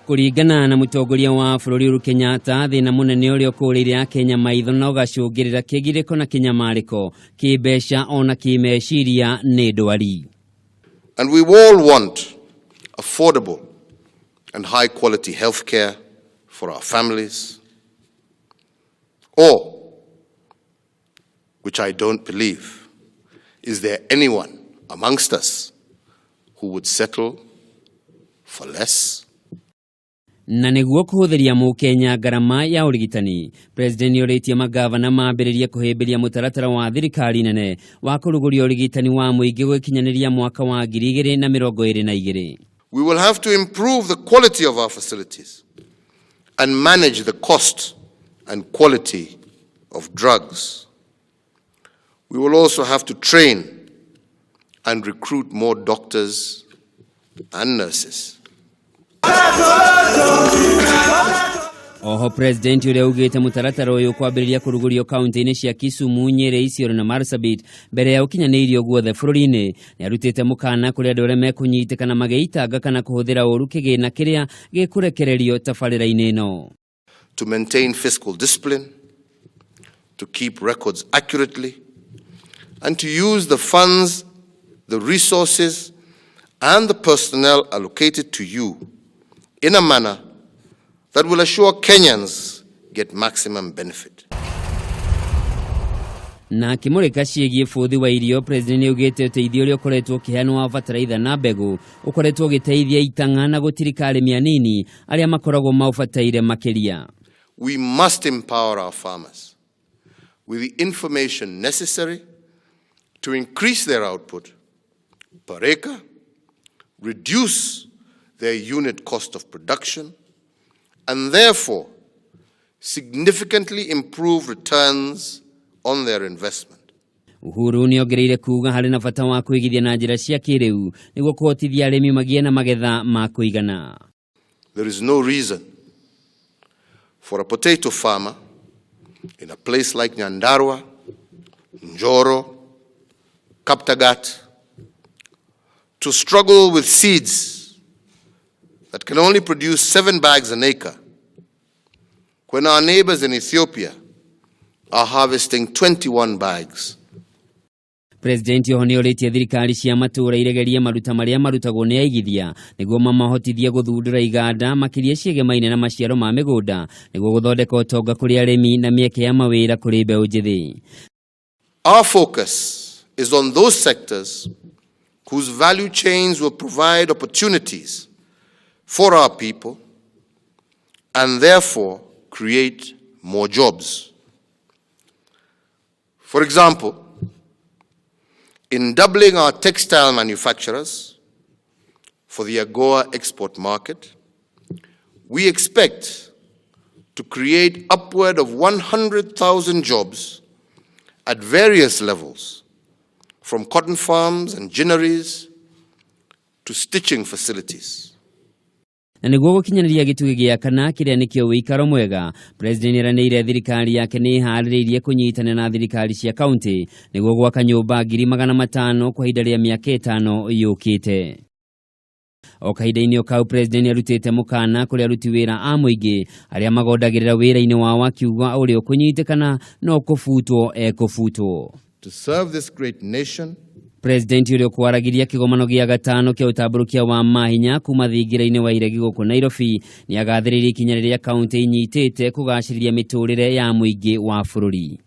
Kũringana na mũtongoria wa bũrũri Uhuru Kenyatta, thĩna mũnene ũrĩa ũkũrĩire Akenya maitho na ũgacũngĩrĩra kĩgirĩko na kĩnyamarĩko kĩmbeca ona kĩmeciria nĩ ndwari. And we all want affordable and high quality health care for our families, or, which I don't believe, is there anyone amongst us who would settle for less? Na nĩguo kũhũthĩria mũkenya ngarama ya ũrigitani, President nĩorĩtie magavana mambĩrĩrie kũhĩmbĩria mũtaratara wa thirikari nene wa kũrugũria ũrigitani wa mũingĩ gwĩkinyanĩria mwaka wa 2022. We will have to improve the quality of our facilities and manage the cost and quality of drugs. We will also have to train and recruit more doctors and nurses. Oho President ũrĩa augĩte mũtaratara ũyũ kwambĩrĩria kũrugũrio kaunti-inĩ cia Kisumu, Nyeri, Isiolo na Marsabit mbere ya ũkinyanĩirio guothe bũrũri-inĩ, nĩarutĩte mũkana kũrĩ andũ arĩa mekũnyitĩkana magĩitanga kana kũhũthĩra ũru kĩgĩna kĩrĩa gĩkũrekererio tabarĩra-inĩ ĩno. To maintain fiscal discipline, to keep records accurately, and to use the funds, the resources, and the personnel allocated to you in a manner that will assure Kenyans get maximum benefit. Na akĩmũrĩka ciĩgiĩ bũthi wa irio, President nĩaugĩte ũteithio ũrĩa ũkoretwo ũkĩheanwo wa bataraitha na mbegũ ũkoretwo ũgĩteithia itang'a na gũtirika arĩmi anini arĩa makoragwo maũbataire makĩria. We must empower our farmers with the information necessary to increase their output per acre, reduce their unit cost of production, and therefore significantly improve returns on their investment. Uhuru nĩongereire kuga harĩ na bata wa kũigithia na njĩra cia kĩrĩu nĩguo kũhotithia arĩmi magĩe na magetha ma kũigana. There is no reason for a potato farmer in a place like Nyandarua, Njoro, Kaptagat to struggle with seeds that can only produce 7 bags an acre when our neighbors in Ethiopia are harvesting 21 bags. President oho nĩorĩtie thirikari cia matũũra iregerie maruta marĩa marutagwo nĩ aigithia nĩguo mamahotithie gũthundũra iganda makĩria ciĩgemaine na maciaro ma mĩgũnda nĩguo gũthondeka ũtonga kũrĩ arĩmi na mĩeke ya mawĩra kũrĩ mbeũ njĩthĩ. Our focus is on those sectors whose value chains will provide opportunities for our people and therefore create more jobs. For example, in doubling our textile manufacturers for the AGOA export market, we expect to create upward of 100,000 jobs at various levels, from cotton farms and ginneries to stitching facilities. Na nĩguo gũkinyanĩria gĩtugĩ gĩa kana kĩrĩa nĩkĩo ũikaro mwega, President nĩeranĩire thirikari yake nĩ ĩharĩrĩirie kũnyitanĩra na thirikari cia kaunti nĩguo gwaka nyũmba 500,000 kwa ihinda rĩa mĩaka 5 yũkĩte. O kahinda-inĩ o kau, President nĩarutĩte mũkana kũrĩ aruti wĩra a mũingĩ arĩa magondagĩrĩra wĩra-inĩ wao, akiuga ũrĩa ũkũnyitĩkana no kũbutwo ekũbutwo. To serve this great nation President ũrĩa ũkwaragiria kĩgomano gĩa gatano kĩa ũtambũrũkia wa mahinya kuma thingira-inĩ wa iregi gũkũ Nairobi nĩagathĩrĩirie ikinya rĩrĩa kaunti inyitĩte kũgacĩrithia mĩtũrĩre ya mũingĩ wa bũrũri.